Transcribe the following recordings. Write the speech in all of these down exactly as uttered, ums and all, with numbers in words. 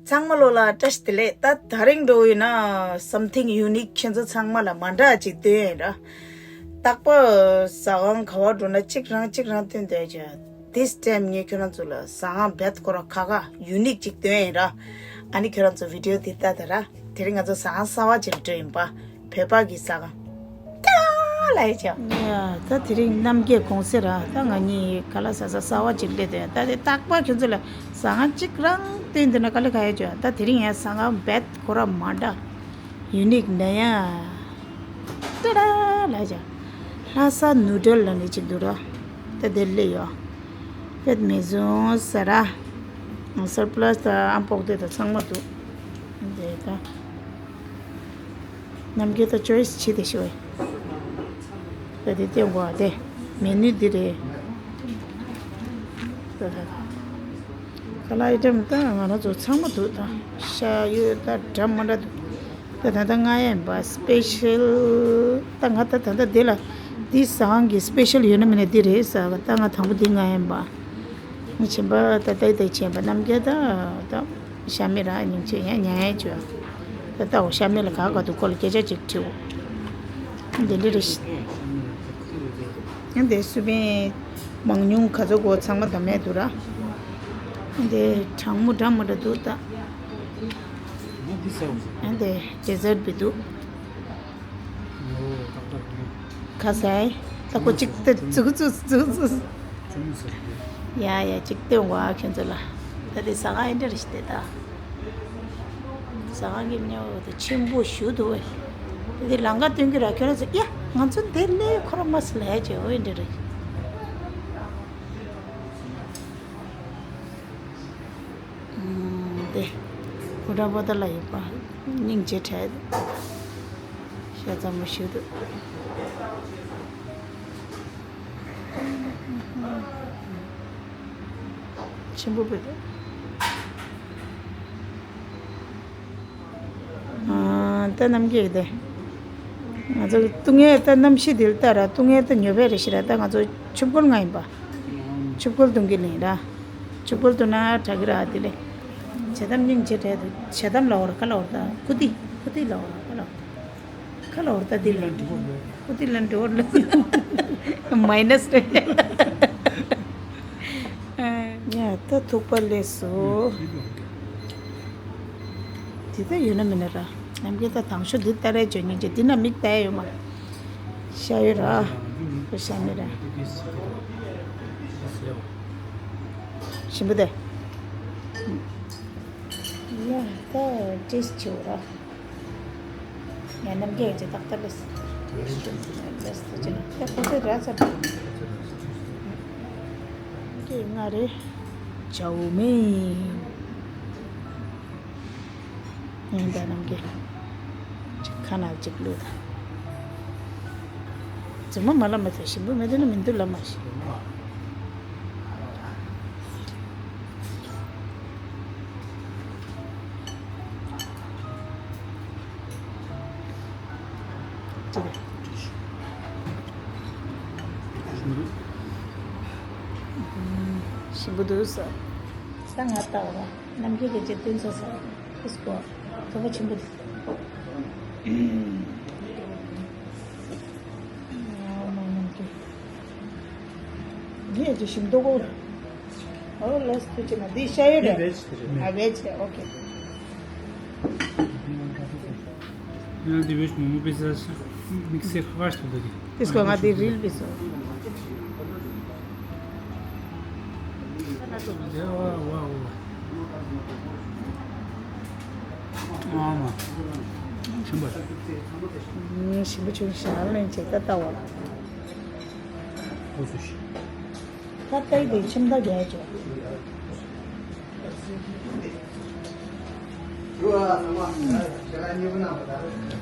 ཚང་མ་ལོ་ལ་བཀྲ་ཤིས་བདེ་ལེགས། ད་དེ་རིང་འགྲོ་ཡིན་ན་something unique ཁྱེད་ཚོ་ཚང་མ་ལ་མ་འདྲ་ཅིག་སྟོན་ཡིན་ར། རྟག་པར་ཟ་ཁང་ག་བ་འགྲོ་ན་གཅིག་རང་གཅིག་རང་སྟོན་བསྡད་ཀྱི། This time ངས་ཁྱོད་རང་ཚོ་ལ་ཟ་ཁང་བེད་ཁོ་ར་ཁ་ཁ་unique ཅིག་སྟོན་ཡིན་ར། ཨ་ནི་ཁྱོད་རང་ཚོ་video འདི་ལྟ་དང་ར། དེ་རིང་ང་ཚོ་ཟ་ཁང་གསར་བ་ཅིག་ལ་འགྲོ་ཡིན་པ། བོད་པ་གི་ཟ་ཁང་། ཏཱ་ལ་ཡ་ཅག་ཡ་ད་དེ་རིང་རྣམ་རྒྱལ་གུང་སེང་ར། ད་ང་གཉིས་ག་ལ་ཟ་ས་གསར་བ་ཅིག་སླེབས་དེ། ད་དེ་རྟག་པར་ཁྱོད་ཚོ་ལ་ཟ་ཁང་གཅིག་རང་སྟོན་འདི་ན་ག་ལེ་ག་ཡ་ཅག་ད་དེ་རིང་ཡ་ཟ་ཁང་བེད་ཁོ་ར་མ་འདྲ། unique ནི་ཡ། ཏཱ་ལ་ཡ་ཅག་ལྷ་ས་ནུ་ཏྲལ་ལ་ནི་ཅིག་འདུག་ར། ད་དེ་སླེབས་ཡོད། བེད་མེ་ཟོན་ཟ་ར། སར་པ་ལ་སི་དང་ཨམ་པོག་དེ་དང་ཚང་མ་འདུག་དེ་ད། རྣམ་རྒྱལ་ད་choice བྱེད་དེ་ཤི་བས། ད་དེ་སྟོན་གོ་དེ། མེ་ནུ་འདི་རེད། ད་ད་ད། ཁ་ལག་ཨའི་ཊེམ་ད་ང་རང་ཚོ་ཚང་མ་འདུག་ད་ཤ་ཡོད་ད་འདྲ་མ་འདྲ་འདུག་ད་ད་ལྟ་ང་ཡིན་པ་སི་པེ་ཤལ། ད་ང་ད་ད་ལྟ་འདི་ལ་འདི་ཟ་ཁང་གི་སི་པེ་ཤལ་ཡོད་ན་མེད་ན་འདི་རེད་ཟ་ག་ད་ང་དང་པོ་འདི་ང་ཡིན་པ། ངའི་ཆེན་པ་ད་ལྟ་ཡི་ད་ཆེན་པ་རྣམ་རྒྱལ་ད་ད། ཤ་མེད་ར་སྙིང་རྗེ་ཡང་ཉན་ཡང་བཅོས། ད་ལྟ་འོ་ཤ་མེད་ལ་ག་ག་འདུག་ཁོ་ལ་སྐད་ཆ་ཅིག་དྲིའོ། འདི་འདྲ་རེད་ཤི། ཡང་འདི་སུ་པན་མང་ཉུང་ག་ཚོད་གོ་ཚང་མ་ད་མེད་འདུག་ར། འདི་གྲང་མོ་འདྲ་མ་འདྲ་འདུག་ད། ཡང་འདི་ཌེ་ཛར་བི་འདུག་ཁ་སའི་ལྟ་གོ་གཅིག་ཏུ་ཙུག་ཙུག་ཙུག་ཙུག་ཡ་ཡ་གཅིག་སྟོན་གོ་ཨ་ཁྱོད་ཚོ་ལ། ད་དེ་ཟ་ཁང་ཨེ་འདྲ་རེ་ཞིག་དེ་ད། ཟ་ཁང་གི་མཉམ་དུ་ཆེན་པོ་ཞུ་འདུག་བས། དེ་ལང་ཀ་སྟོན་གི་ར་ཁྱོད་རང་ཚོ་ཡ་ང་ཚོ་འདིར་ལས་ཁོ་ར་མ་སི་ལས་བྱེད་འོ་ཨེ་འདྲ་རེ། དེ་ཧུ་ཌ་བོ་ད་ལ་ཡོད་པ་སྙིང་རྗེ་བྲལ། ཤ་ཚ་མོ་ཞུ་འདུག་ཆེན་པོ་བུད་འདུག་ཨ་ད་རྣམ་རྒྱལ་དེ། ང་ཚོ་སྟོན་ངེས་ད་གནམ་གཤིས་འདི་ལྟར་ར་སྟོན་ངེས་ད་ཉོ་བས་རེ་ཞིག་ར། ད་ང་ཚོ་ཆུབ་ཁོལ་ང་ཡིན་པ། ཆུབ་ཁོལ་གཏོང་གི་ལིང་ར། ཆུབ་ཁོལ་གཏོང་ན་དྲག་གི་ར་དེ་ལས། བྱེད་དམ་སྙིང་རྗེ་བྲལ་འདུག་བྱེད་དམ་ལ་འོར་ཁ་ལ་འོར་ད་ཁུ་ཏི་ཁུ་ཏི་ལ་འོར་ཁ་ལ་འོར། ཁ་ལ་འོར་ད་དེ་ལ་འགྲོ་བར་ལ། ཁོ་དེ་ལ་འགྲོ་བར་ལ། མའི་ནས་རེད། ཡ་ད་ཐུག་པ་ལས་སོ། དེ་ད་ཡོད་ན་མིན་ན་ར། ནམ་རྒྱུན་ད་དང་ཤོ་འདི་ལྟ་རེ་བྱོས་ཉིན་གཅིག་འདི་ན་མིག་ལྟ་ཡ་ཡོད་མ། ཤ་ཡོད་ར། ཁོ་ཤ་མེད་ར། ཞིམ་པོ་དེ། ཡ་ད་ཏེས་བྱེད་ར། ཡ་རྣམ་རྒྱལ་གྱི་ཏག་ཏག་ལས། ལས་ཏུ་ཅི་ན་ད་ཁོ་ཚོས་ར་ཚ། ཀྱེ་ང་རེ། ཅའོ་མེན། ཡིན་ད་རྣམ་རྒྱལ། ཅིག་ཁ་ན་ཅིག་ལུས་ད། རྫུན་མ་མ་ལབ་མ་ཐུབ་ཞིམ་པོ་མེད་དེ་ན་མི་འདུག་ལབ་མ་ཤེས། ཅི་རེད། ཞིམ་པོ་འདུག་ཟེར། ད་ང་ལྟ་བ་རྣམ་རྒྱལ་གྱི་རྗེ་བཙུན་ཚོ་ཟེར། ཨིས་གོ། ཐོག་པ་ཆེན་པོ་འདུག་ཨ་མ་རྣམ་རྒྱལ། ངས་ཀྱི་ཞིམ་མདོག་གོ། ཨོ་ལས་ཐུ་ཅི་ན་འདི་ཤ་ཡོད་རེད། ཨ་བེ་ཆེ་ཨོ་ཁེ། ཡང་འདི་བེ་ཆེ་མོ་མོ་པེ་ས་མིག་སེ་ཧ་ཤ་འདུག་གི། དེ་སྐོར་ང་འདི་རིལ་བེ་སོ། ཨ་མ། ཞིམ་པ། ཞིམ་པ་ཆུང་ཞག་ལན་ཆེ་ད་ལྟ་བ། ཨོ་སུ་ཤི། ད་ལྟའི་དེ་ཁྱིམ་བདག་རྒྱལ་ཅོ།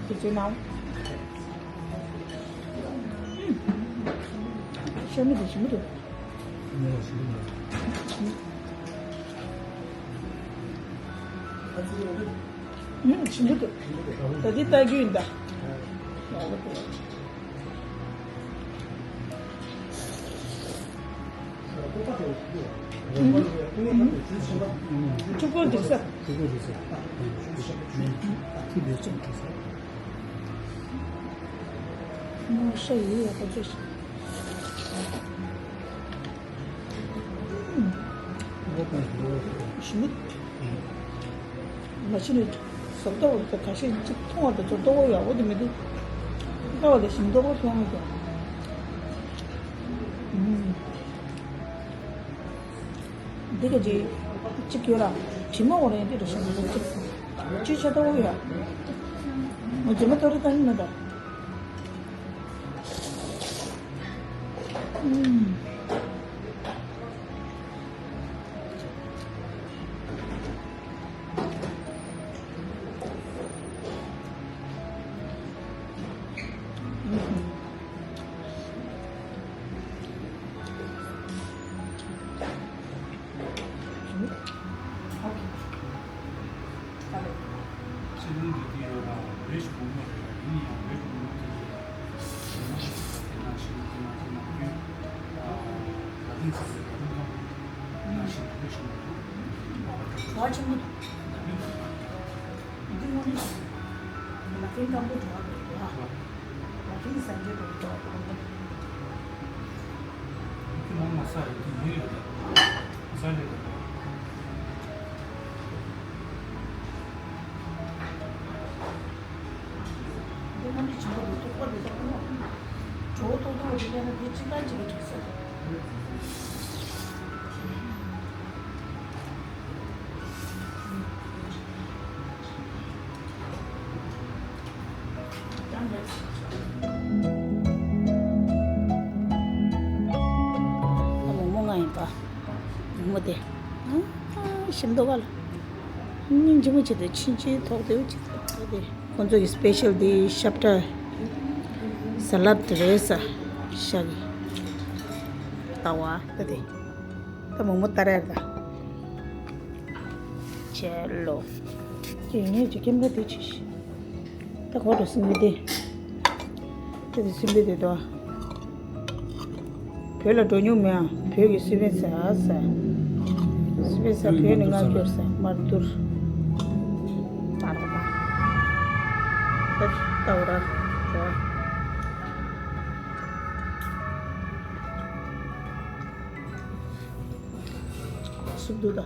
དེ་ཚོའི་ནང་། ཤ་མི་དེ་ཞིམ་པོ་འདུག་ཞིམ་པོ་འདུག་ད་འདི་ལྟ་རྒྱུ་ཡིན་ད། ཕྲུ་གུ་འདུག་ས། ཕྲུ་གུ་འདུག་ས། ཁྱི་འདུག་ཅན་འདུག་ས། མོ་ཤ་ཡི་ཡག་པོ་བྱས་ཤག་ཞིམ་མི། མ་ཕྱི་ནས་ཟོག་ལྟ་བུ་དང་ཁ་ཤས་གཅིག་མཐོང་བ་དང་ཚོ་ལྟོ་གོ་ཡག་པོ་དེ་མི་འདུག་ལྟ་བ་དང་ཞིམ་ལྟོ་གོ་མཐོང་མི་འདུག་འདི་ག་ཅིག་གཅིག་ཡོད་ལ། དྲི་མ་འོ་རེད་འདི་འདྲ་ཞིམ་པོ་གཅིག་ཅི་ཆ་ལྟོ་གོ་ཡག་མོ་རྫུན་མ་ལྟོ་རེ་བཏང་ཡིན་ན་ད། ཕྱི་ནང་འདི་དུས་ཡོད་ལ་རེ་ཞིག་བུ་མོ་རེད་ལ་ཡིན་ཡང་རེ་བུ་མོ་དེ་རེད། བུ་མོ་ཞིག་དེ་ནང་ཞིག་དེ་ནང་དེ་ནང་ཁྱོད་ད་དུང་ཚ་བའི་ད་དུང་ཁམས་དེ་ནང་ཞིག་དེ་ཞིག་མ་གཏོགས་བྲོ་བ་ཆེན་པོ་འདུག་ད་དུང་ཚ་བ་འདི་དངོས་གནས་ལག་ཁྱེར་སྐམ་པོ་འགྲོ་བ་རེད་ལ། ལག་ཁྱེར་སངས་རྒྱས་འགྲོ་བ་འགྲོ་བ་འདི་ནང་མ་ས་རེད་དེ་ཡོད་ཡོད་ད་ས་རེད་ད། འདི་ནང་གི་བྱིན་པ་འདུག་ཐུག་པ་འདི་དག་ནོ། ཇོ་བོ་ཏོག་ཏོག་འདི་བལྟས་ན་འདི་གཅིག་ག་གཅིག་གི་གྲིག་ས་རེད། ཡང་རེད། ད་མོག་མོག་ང་ཡིན་པ། མོག་མོག་དེ། ཨ། ཞིམ་མདོག་ག་ལ། སྙིང་རྗེ་མོ་བྱེད་དེ་ཕྱིན་ཆད་ཐོག་དེའུ་བྱེད་དེ་ཐོག་དེ། ཁོང་ཚོ་ཡི་སི་པེ་ཤལ་དེ་ཤབ་ཏྲ་ས་ལད་རེད་ས། ཤ་གི་ལྟ་བ་ད་དེ། ད་མོག་མོག་ལྟ་ར་ཡར་ད། ཇེ་ལོ། ཀྱེ་ངས་ཀྱི་ཀེམ་ར་དེ་ཆེ་ཤི། ད་གོ་རུ་སིམ་པི་དེ། དེ་དེ་སིམ་པི་དེ་དོ། བོད་ལ་འགྲོ་མྱོང་མེད་ཨ། བོད་ཀྱི་སི་པན་ཟ་ཟ། སི་པན་ཟ་བོད་ནས་མངར་སྐྱུར་ཟ་མར་ཏུར། ད་ར་ད། ད་ད་འོ་ར་འགྲོ་ཨ། སུབ་འདུག་ད།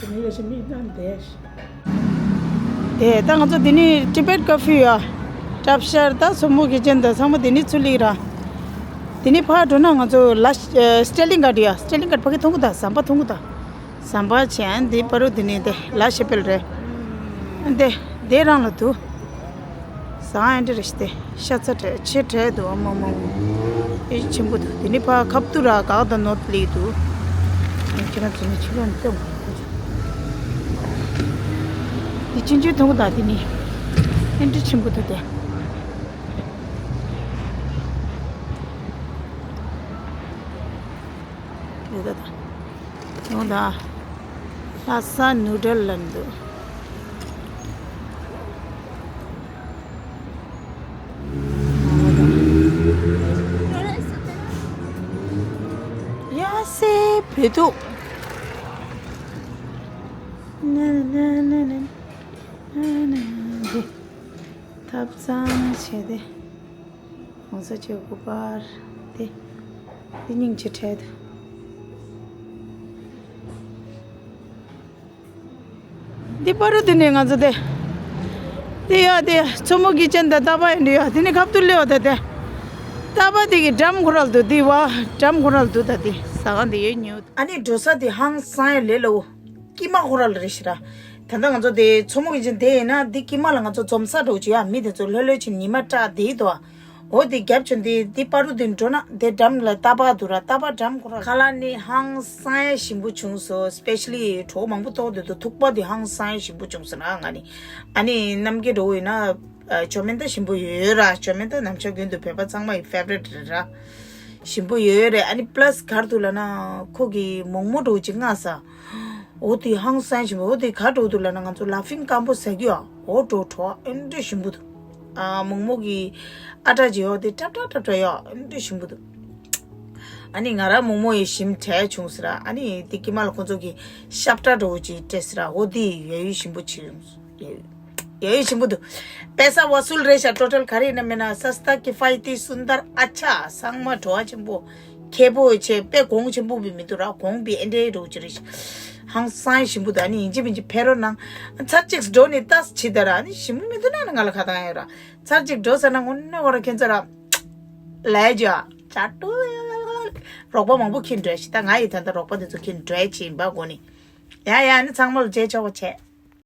དེ་ནས་ཡ་ཞིག་མིག་ནང་བསྡད། དེ་ད་ང་ཚོ་འདི་ནི་ཊི་བེཊ་ཀ་ཕེ་ཡ། གྲབ་ཤར་ད་མཚོ་མོ་གི་ཅན་ད་ཚང་མ་འདི་ནི་ཚུར་ལིག་ར། འདི་ནི་ཕར་འགྲོ་ན་ང་ཚོ་ལ་སི་ཊེ་ལིང་ག་འདི་ཡ་སི་ཊེ་ལིང་ག་ཕ་གི་མཐོང་གི་ད་ཟམ་པ་མཐོང་གི་ད། ཟམ་པ་ཆེན་འདི་པ་རུ་འདི་ནི་དེ་ལ་ཤེ་པེལ་རེད། འདི་དེ་རང་ལ་འདུག་ཟ་ཨེ་འདྲ་རེ་ཞིག་སྟེ་ཤ་ཚ་བྲལ་ཆེ་བྲལ་འདུག་ཨ་མ་མ་མ། ཨེ་ཆེན་པོ་འདུག་དེ་ནི་ཕ་ཁབ་ཏུ་ར་གག་དང་ནོར་ལི་འདུག་ཁྱེད་རང་ཚོ་ནི་ཕྱི་ལོགས་ནས་སྟོན་དགོས་འདུག་དེ་ཆུང་ཆུང་མཐོང་གི་ད་དེ་ནི་ཨེ་འདྲ་ཆེན་པོ་འདུག་དེ། རེད་ད་ད། ཡོང་ད། ལྷ་ས་ནུ་དྲེལ་ལ་འདུག་ཡ་སེ་བོད་ཐུག་ན་ན་ན་ན་ན་ན་ན། ཐབ་ཚང་བྱས་ཏེ། གོང་ས་མཆོག་སྐུ་པར་དེ། དེ་སྙིང་རྗེ་འཕྲད་དོ། འདི་པ་རུ་དེ་ནས་ང་ཚོ་དེ། དེ་ཡ་དེ་མཚོ་མོ་གི་ཅན་དང་ཏ་པ་ཡིན་འདི་ཡ་དེ་ནས་ཁབ་ཏུ་སླེབས་པ་དེ་དེ། ཏ་པ་དེ་གི་འགྲམ་ཁོ་རལ་དུ་དེ་བ་འགྲམ་ཁོ་རལ་དུ་ད་དེ་ཟ་ཁང་དེ་ཡོད་ཉོ། ཨ་ནི་འགྲོ་ས་དེ་ཧང་སང་ཡ་ལེ་ལོ། ཀི་མ་ཁོ་རལ་རེ་ཞིག་ར། ད་ལྟ་ང་ཚོ་དེ་མཚོ་མོ་གི་ཅན་དེ་ཡིན་ན་དེ་ཀི་མ་ལ་ང་ཚོ་འཛོམས་ས་འགྲོ་ཅི་ཡ་མི་དེ་ཚོ་ལྷོད་ལྷོད་ཕྱིན་ཉི་མ་སྐྲག་དེ་དོ། འོ་དེ་རྒྱབ་བྱོན་དེ་དེ་པ་རུ་དེ་འགྲོ་ན་དེ་འགྲམ་ལ་ཏ་པ་འདུག་ར། ཏ་པ་འགྲམ་ཁོ་ར་ཁ་ལག་ནི་ཧང་སང་ཡ་ཞིམ་པོ་བྱུང་སོང་། སི་པེ་ཤ་ལི་གྲོགས་མང་པོ་ཐོག་དེ་དུ་ཐུག་པ་དེ་ཧང་སང་ཡ་ཞིམ་པོ་བྱུང་སོང་ན་ང་ནི། ཨ་ནི་རྣམ་རྒྱལ་འགྲོ་ཡིན་ན་ཅོ་མེན་ཏ་ཞིམ་པོ་ཡོད་ར། ཅོ་མེན་ཏ་ནམ་ཞག་རྒྱུན་དུ་བོད་པ་ཚང་མ་ཡི་ཕེ་ཝ་རི་ཊི་རེད་ར། ཞིམ་པོ་ཡོད་རེད། ཨ་ནི་པ་ལ་སི་ག་རེ་འདུག་ལབ་ན་ཁོ་གི་མོག་མོག་འདྲ་བོ་ཅིག་མངགས་ས། འོ་དེ་ཧང་སང་ཞིམ་པོ། འོ་དེ་ག་རེ་འདུག་ལབ་ན་ང་ཚོ་ལ་ཕིང་སྐམ་པོ་ཟ་གི་ཡོད། འོ་འདྲ་བོ་བྲོ་བ་ཨེ་འདྲ་ཞིམ་པོ་འདུག་ཨ་མོག་མོག་གི་ཨ་ཊ་ཅིག་ཡོད་དེ་ཏྲབ་ཏྲབ་ཏྲབ་ཏྲབ་ཡོད། ཨེ་འདྲ་ཞིམ་པོ་འདུག་ཨ་ནི་ང་རང་མོག་མོག་ཡི་ཞིམ་དྲན་བྱུང་ཟེར། ཨ་ནི་དེ་དཀྱིལ་མ་ལ་ཁོ་ཚོ་གི་ཤབ་ཏྲ་འདྲ་བོ་ཅིག་སྤྲད་ཟེར། འོ་དེ་ཡ་ཡུ་ཞིམ་པོ་ཅིག་ཡོད། ཡ་ཡུ་ཞིམ་པོ་འདུག་པེ་ས་ཝ་སུལ་རེད་ཤག་ཊོ་ཊལ་ག་རེ་ཡིན་ན་མིན་ན། སས་ཏ་ཀི་ཕ་ཡི་ཏི་སུན་དར་ཨ་ཆ། ཚང་མ་བྲོ་བ་ཆེན་པོ། ཁེ་པོ་ཆེ་དཔེ་གོང་ཆེན་པོ་བི་མི་འདུག་ར། གོང་བི་ཨེ་འདྲའི་འདྲ་བོ་ཅིག་རེད་ཤག་ཧང་སང་ཞིམ་པོ་འདུག་ཨ་ནི་ཡིན་གཅིག་མིན་གཅིག་ཕེབས་རོགས་གནང་། ཚར་གཅིག་འགྲོ་ནས་ལྟ་ཅི་ད་ར། ཨ་ནི་ཞིམ་པོ་མི་འདུག་ན་ནི་ང་ལ་ཁ་བཏང་ཡོད་ར། ཚར་གཅིག་འགྲོ་ཟེར་ན་དངོས་གནས་ཁོ་ར་ཁྱེད་ཚོ་ར་ལས་ཇ་ཇ་ཏུ་རོགས་པ་མང་པོ་ཁྱེར་འགྲོ་ཤི། ད་ང་ཡི་ད་ལྟ་རོགས་པ་དེ་ཚོ་ཁྱེར་འགྲོ་ཡ་ཅི་ཡིན་པ་གོ་ནི། ཡ་ཡ་ནི་ཚང་མ་ལ་རྗེས་ཆོག་པ་བྱས།